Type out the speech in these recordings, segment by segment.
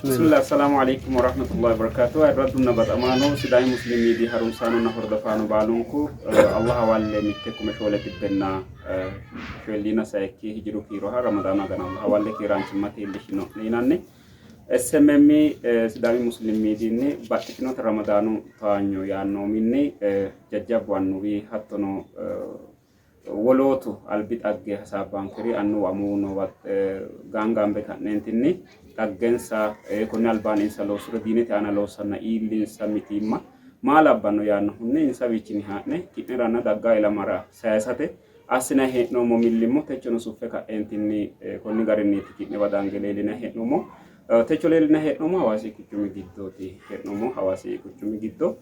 Bismillah, assalamu alaikum warahmatullahi wabarakatuh. Ayirraddunna baxamaano Sidaami Muslim Miidiya harunsaanonna hordofaano baalunku Allah hawalle mitte kume shoole xibbenna shoolliina sayikki hijiru kiiroha Ramadaanu agana Allah hawalle keeraanchimmate iillishino'ne yinanni. SMM Sidaami Muslim Miidiyinni baxxitinota Ramadaanu towaanyo yaanno uminni jajjabbu annuwi hattono Wolootu albi xagge hasaabbankeri annuwu amuwu noowa gaangaambe ka'neentinni xaggensa konni albaanni insa loossuro diinete aana loossanna iillinsa mitiimma maa labbanno yaannohunni insawiichinni haa'ne ki'neranna daggaa ilamara sayisate assinanni hee'noommo millimmo techono suffe ka'eentinni konni garinniiti ki'newa dange leellinanni hee'noommo. Techo leellinanni hee'noommo Hawaasi quchumi giddooti hee'noommo Hawaasi quchumi giddo.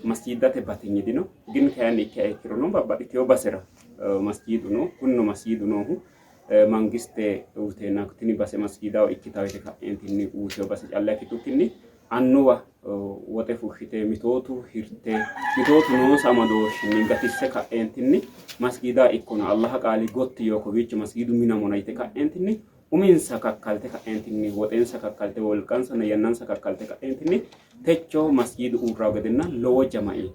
Masjiiddate batinyi dino, gin kayinni ikkiha ikkirono babbaxxitino basera masjiidu no. Kunino masjiidu noohu mangiste uyiteenna tini base masjiidaho ikkitawo yite ka'eentinni uyitino base calla ikkitukkinni annuwa woxe fushshite mitootu hirte mitootu noonsa amadooshshinni gatisse ka'eentinni masjiida ikkona Allaha qaali gotti yoo kowiicho masjiidu minamona yite ka'eentinni uminsa kakkalte ka'eentinni woxensa kakkalte wolqansanna yannansa kakkalte ka'eentinni techo masjiidu uurrawo gedenna lowo jamai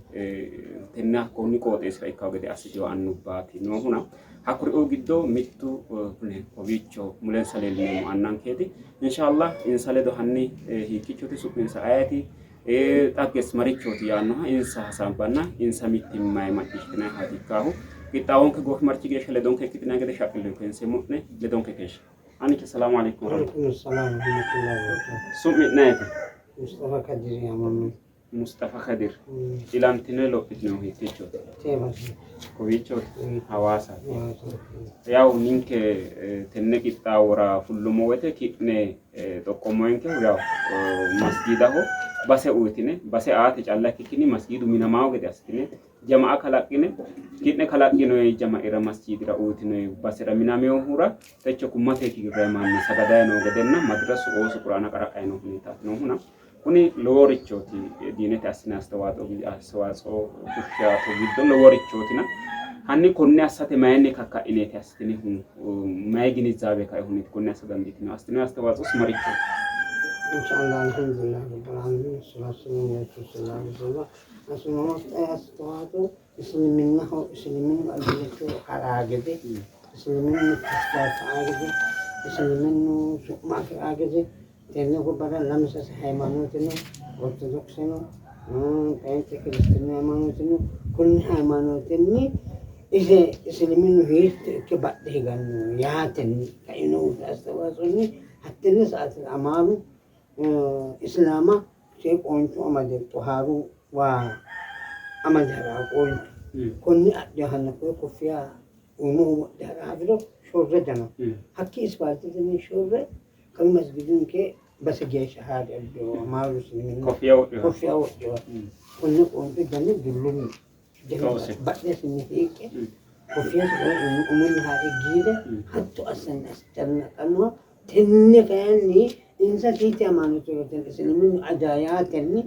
tenne hakkonni qooxeessira ikkawo gede assitino annubbaati noohuna hakkuriuu giddo mittu kune kowiicho mulensa leellineemmo annankeeti. Inshallah insa ledo hanni hiikkichooti su'minsa ayeti xagges marichooti yaannoha insa hasaabbanna insa mittimmayi macciishshitinanni haati ikkaahu. Qixxaawonke goofimarchi geeshsha ledonke ikkitinanni gede shaqqillu keenseemmo'ne ledonke keeshshe. Anike salaamu alaikum warahmatullahi. Alaikum salaam warahmatullahi wabarakatuh. Su'mi'ne ayeti? Mustafa Kadir yaamamno. Mustafa Kadir. Ilantine lophitinohu hiikkiichooti? Teebasi. Kowiichooti? Hawaasaati. Yawu ninke tenne qixxaawora fullummo woyte ki'ne xoqqommoyenkehu yawu masjiidaho base uyitine base aate calla ikkikkinni masjiidu minamawo gede assitine jama'a kalaqqine ki'ne kalaqqinoyi jama'ira masjiidira uyitinoyi basera minaminohura techo kummate kiirrayi manni sagadayi noo gedenna madrasu ooso quraana qara'ayi noo huneetaati noohuna kuni loworichooti diinete assine astawaatsoo fushshaato giddo loworichootina hanni konne assate mayinni kakka'ineti assitinihu mayi ginizaabe kaehunniiti konne assa dandiitino assitino astawaatsoo marichooti? Inshallah alhamdulillah rabbil alamin wassalatu wassalamu ala rasulillah sallallahu alaihi wasallam. Isliminnaho isliminnu albillicho ha'raa gede isliminnu tasfafa'a gede isliminnu su'ma afi'raa gede tenne gobbara lame sase haymaanoote no ortodokise no phenxe kiristinnu haymaanoote no kunni haymaanootenni ise isliminnu hiitto ikke badhe higanno yaatenni kainohunni astawaasonni hattenne saatera amaaru islaama See qoonchu amade xohaaru waa amade ha'raa qoonchu. Konne adhe hanna koye koffiya umoho wodhe ha'ra hafiro shorre dano. Hakkii ispaaltetenni shorre kawi masgidunke base geeshsha haare abbiho amaaru isliminna Koffiya wodhiwa. koffiya wodhiwa. Konne qooncho dane dullunni Xoosi. badhesinni hiiqqe koffiyasi umunni haare giire hatto assanni ascannaqannoha Tenne kayinni insa tiiti amaanotoro tenne isiliminnu aja yaatenni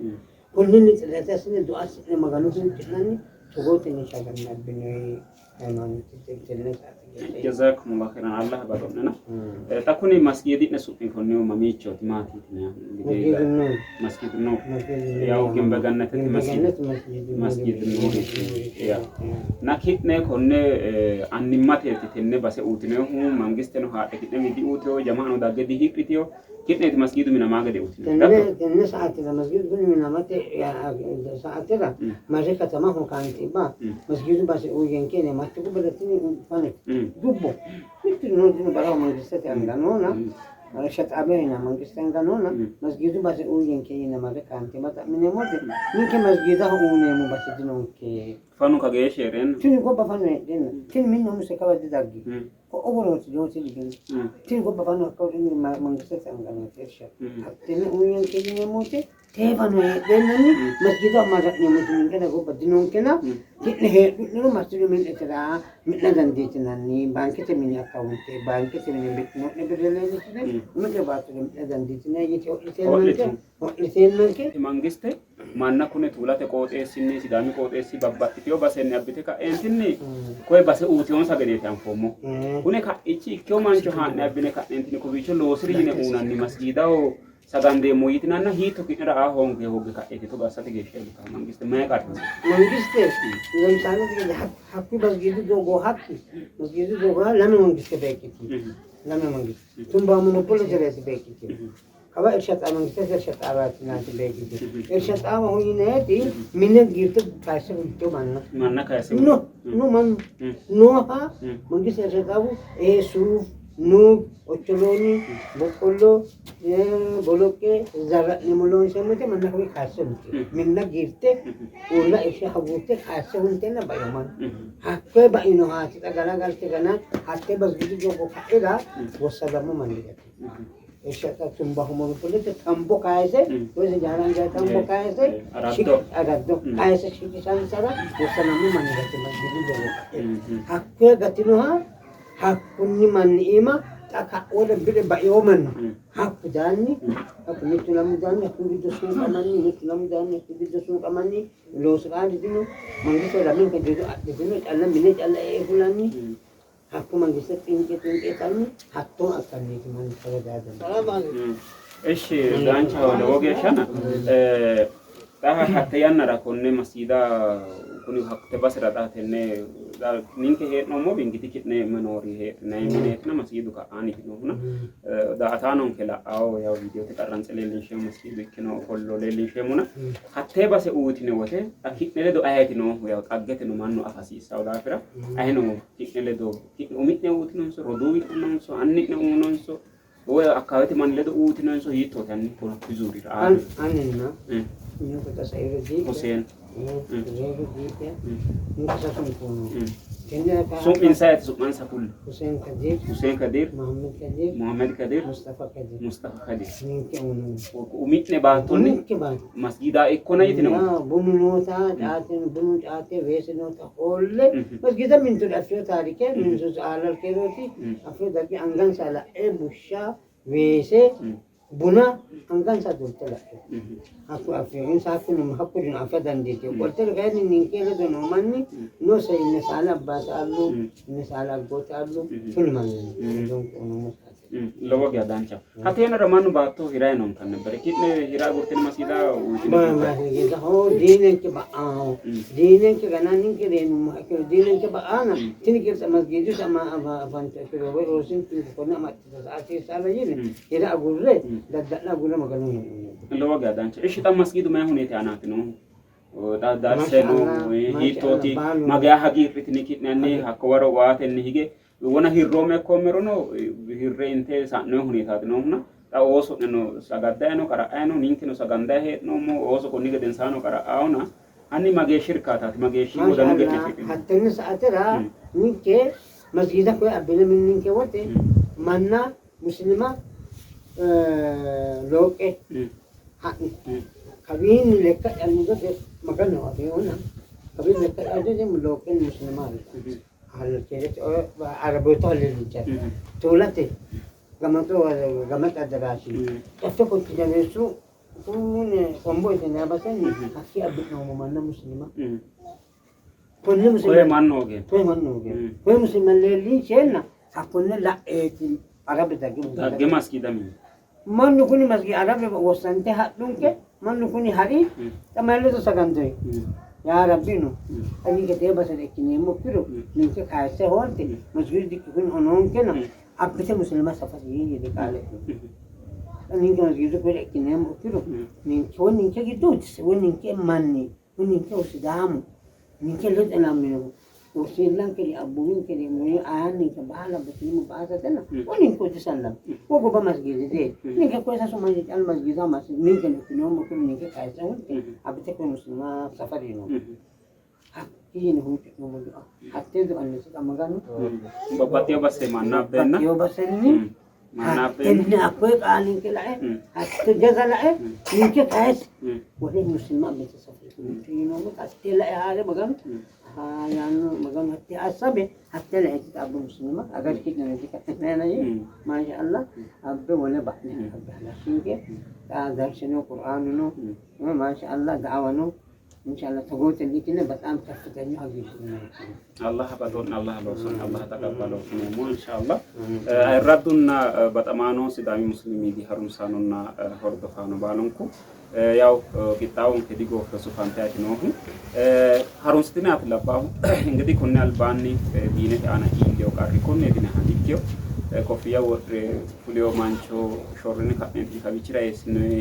konninni xirrete assine du'a assi'ne Magano huucci'nanni togootenni sharramme abbinoyi hayimaanote tenne saate geeshsha. Jazakumullahu khairan Allah baxo'nena. Xa kuni masgiidi'ne su'mi konnihu mamiichooti maati yitinanni? Masgiidu Nuur. Masgiidu Nuur. Masgiidu Nuur. Yawu Gimbe Gannatete Gimbe masgiid. Gannat Masgiidu Nuur. Masgiidu Nuur. Ya. Na ki'ne konne annimmateeti tenne base uyitinohu, mangisteno haadhe ki'newii diuyitino, jama'ano dagge dihidhitino, ki'neeti masgiidu minamaa gede uyitinohu. Tenne tenne saatera masgiidu kuni minamate saatera marre katamaho kantiba masgiidu base uyiyyenke yine hatte gobbara tini fanote dubbo mitturino dino baraho mangistete anga noona Shaxaabe yina mangiste anga noona masgiidu base uyiyyenke yine marre kantiba xa'mineemmo woyte ninke masgiidaho uyineemmo base dinonke. Fanu kageeshshi hee'reenna. Tini gobba fano heedheenna tini minna umise kawa didaggino. Ko'o worooti nooti dino. Tini gobba fano hakka wodhinni mangistete anga nooti irsha. Hattenne uyiyyenke yineemmo woyte tee fano heedheennanni masgiida marra'neemmoti ninkera gobba dinonkena ki'ne heedhu'nero martine mi'nitira mi'na dandiitinanni baankete mini akkawunte baankete mini bi'no'ne birre leellishshine umi'ne baattora mi'na dandiitinanni yite ho'liteennanke ho'liteennanke Mangiste manna kune Tuulate qooxeessinni, Sidaami qooxeessi babbaxxitino basenni abbite ka'eentinni koye base uyitinonsa gedeeti anfoommo. Kune ka'ichi ikkewo mancho haa'ne abbine ka'neentinni kowiicho loosiri yine uunanni masgiidaho Sagandeemmo yitinanna hiitto ki'nera aa hoonge hoogge ka'eeti togo assate geeshsha iillitahu mangiste mayi qarri no? Mangiste ለምሳሌ hakku masgiidu doogo hakki masgiidu doogo lame mangiste beeqqiti lame mangiste tumba monopole jireeti beeqqiti kawa irsha xaa mangiste irsha xaabaati naati beeqqiti irsha xaaba huyinayeti mine giirte kayse fulteo manna Manna kayise no no mannu nooha mangiste irsha xaabu ee suuf nuug ocholooni boqqollo boloqqe zarra'neemmo loonseemmote manna kawi kayse hulte minna giirte uulla irsha haguurte kayse huntenna baino mannu hakkoye bainohaati xa galagalte gana hatte masgiidu doogo ka'ira wossadammo manni gati irsha xa tumbaho monopolite tambo kayse woyi sijaara angayi tambo kayse Araddo. araddo kayse shiqishansara wossanammo manni gati masgiidu doogo ka'ira hakkoye gatinoha hakkunni manni iima xa ka'wole bire baino manni hakku daanni hakku mittu lamu daanni hakku giddo suuqamanni mittu lamu daanni hakku giddo suuqamanni loosi'raari dino mangiste lamenka jojo adhitino calla mine calla e'e fulanni hakku mangiste xinqe xinqetanni hattoo assanniiti mannu kawa daa Ishi danchaho lowo geeshshana xa hatte yannara konne masiida kuni hatte basera xa tenne xa ninke hee'noommowi ingidi ki'ne manoori heedhinayi mineetina masiidu ka'aaniti noohuna daa''ataanonke la'awo yaw viidiyote qarrantse leellinsheemmo masiidu ikkino ofollo leellinsheemmona hattee base uyitine wote xa ki'ne ledo ayeeti noohu yaw xaggeteno mannu afa hasiissawo daafira ayino ki'ne ledo ki'ne umi'ne uyitinonso roduuwi'ne noonso anni'ne uyinonso woy akkaawete manni ledo uyitinonso hiittooti hanni hakku zuurira Anninna ninke xa sairu diike Huseen Zeeru diike ninke sasunku tenne su'minsa ayeti su'mansa kulli Hussein Kadir Huseen Kadir Mohammed Kadir Muhammed Kadir Mustafa Kadir Mustafa Kadir ninke uyinanni umi'ne baattonni ninke baatto masgiidaa ikkona yitine bunu noota caate bunu caate weese noota hoolle masgiida mintu affiyo taarike mintu aalalkeerooti affiyo dargi angansa la'e bushsha weese buna angansa dulte la'e hakku affiyo insa hakku hakkurino afa dandiite qolte kayinni ninke ledo noo manni no se inne saala abbaate allu inne saala aggoote allu tuni manni donko onomo saate Lowo geya danchaho hatte yannara mannu baatto hirayi noonkanni nebbere ki'ne hira agurtine masiida uyitine Ho diinenke ba'aho diinenke gana ninke reenummoha ikkiro diinenke ba'aana tini qirtsa masgiidu sama afanta ikkiro woy oosinke konne amaxxita hasiissara yine hira agurre dadda'la agurre maganu hee'noommo. Lowo geya dancha ishi xa masgiidu mayi huneeti aanaati noohu xa darse no hiittooti mageya hagiirritini ki'ne hanni hakko waro waatenni hige wona hirroome ikkoommerono hirre inte sa'noyi huneetaati noohuna xa ooso'neno sagaddayi no qara'ayi no ninkeno sagandayi hee'noommo ooso konni gedensaano qara'aona hanni mageeshshi irkaataati mageeshshi wodanu ge'ne Maasha afidhino hattenne sa'atera ninke masgiida koye abbine minninke wote manna muslima looqe ha'ni kawiinni lekka'yanni gede maganu afeehuna kawiinni lekka'yanni gede looqe muslima araboota halleellicha tuulate gamato gamat adaraashi caffe kotti jabeessu kun kombo isin yaabasenni hakki abbi'noommo manna muslima konne Koye muslima mannu hoogeen koye mannu hoogeen koye muslima leellinsheenna hakkonne la'eeti arabe dagge dagge masgiida mini mannu kuni masgi arabe wossante hadhunke mannu kuni hari xamayleto sagantoy yaa rabbino aninke tee basere ikkineemmokkiro ninke kayisse hoolte masgidu dikki kuni onoonkena abbite muslima safasi yite qaale ninke masgidu kuni ikkineemmokkiro ninke woy ninke giddo woy ninke manni woy ninke sidaamu ninke ledo ilaminohu wosiillankeri abbuwinkeri ayaanninke baala muslimu baasatena woy ninke disallam wo gobba masgiidite ninke koye sasu manchi callu masgiida ninke ikkineemmokkiro ninke kayisse hunte abbite koye muslima safarino hakkiini huucci'noommo du'a hattee du'annisi xa maganu Babbaxxeyo base manna abbeenna babbaxxeyo basenni manna abbeenna hattenne hakkoye qaalinke lae hatte jaza lae ninke kayisse wole muslima abbite safarino yinoommo hattee lae haare maganu yaanno maganu hattee assabe hattee laeeti xa abbe muslima agarki'naneti ka'nena yee maasha Allah abbe wole ba'ne abbe halashshinke xa darsino qur'aanuno maasha Allah da'awano ኢንሻአላህ togootenni ikkine በጣም ከፍተኛ hagiidhinoommo። Allah badoon Allah looson Allah taqabbalo yineemmo inshallah. Ayirraddunna baxamaano Sidaami Muslim Miidiy harunsaanonna hordofaano baalunku yaw qixxaawonke digooffe sufantaati noohu harunsitinaati labbaahu እንግዲህ konni albaanni diinete aana iilleyo qarri konneeti yinanniha dikkino. Koffiya wodhe fuliyo mancho shorrine ka'neenti kawiichira eessinoyi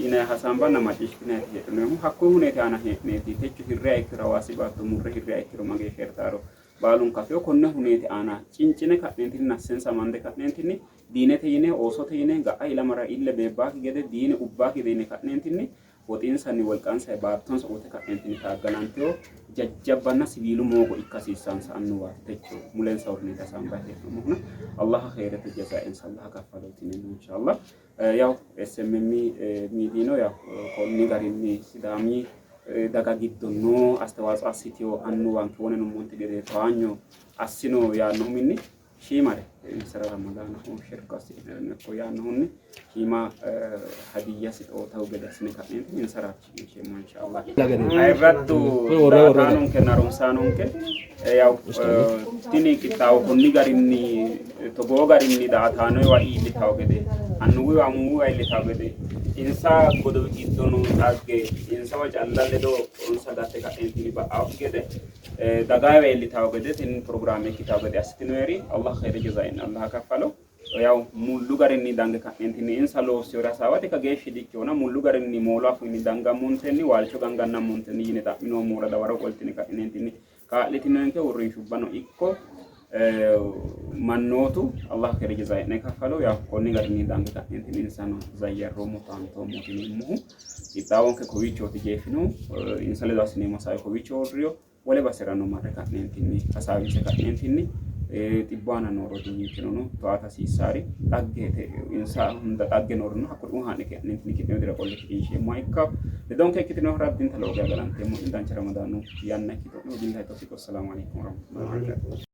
yinanni hasaambanna macciishshitinanniiti heedhinoonnihu. Hakkuyi huneeti aana hee'neeti techo hirriha ikkiro Hawaasi baatto murre hirriha ikkiro mageeshsha hirtaaro baalunku afino. Konne huneeti aana cincine ka'neentinni nassensa amande ka'neentinni diinete yine oosote yine ga'a ilamara ille beebbaakki gede diine ubbaakki gede yine ka'neentinni woxinsanni wolqansanni baattonsa uyite ka'neentinni taaggalantino jajjabbanna siwiilu moogo ikka hasiissansa annuwaati techo mulensa uurrineeti hasaambanni hee'noommohuna Allaha kheerete jazaa'ensa Allaha kaffalooti yineemmo inshallah. Yaw SMM miidiyino yaw konni garinni Sidaami daga giddo noo astewaatsoo assitino annuwanke wone nummonte gede towaanyo assino yaanno uminni shiimare insara Ramadaanaho sherko assi'nireno ikko yaannohunni shiima hadiyya sixootahu gede assine ka'neentinni insaraati shiqinsheemmo inshallah. Ayirraddu daa''ataanonkenna harunsaanonke yaw tini qixxaawo konni garinni togoo garinni daa''ataanowa iillitawo gede annuwiwa amuwiwa iillitawo gede insa godowi giddo noo xagge insawa calla ledo insa gatte ka'eentinni ba'awokki gede dagawa iillitawo gede tini pirogiraame ikkitawo gede assitinoeri Allah khayre jazaa'in Allah kaffalo. Yaw mullu garinni dange ka'neentinni insa loossiyore hasaawate kageeshshi dikkinona mullu garinni moolu afuinni dangammontenni waalcho gangannammontenni yine xa'minoommora dawaro qoltine ka'ineentinni kaa'litinonke uurrinshubbano ikko mannootu Allah kere jazaa'ne kaffalo. Yaw konni garinni dange ka'neentinni insano zayyarroommo taantoommo yineemmohu qixxaawonke kowiichooti jeefinohu. Insa ledo assineemmo hasaawi kowiicho uurriyo. Wole baserano marre ka'neentinni hasaawinse ka'neentinni xibbu aana noo roduuwinkeno towaata hasiissaari dhaggete insa hunda dhagge noorino hakkuriuu haa'ne ka'neentinni ki'ne widira qolle shiqinsheemmoha ikka ledonke ikkitinohura addinta lowo geya galanteemmo'ne. Dancha Ramadaanu yanna ikkito'ne. Wabillahi tawfiq. Wassalaamu alaikum warahmatullahi wabarakatuh.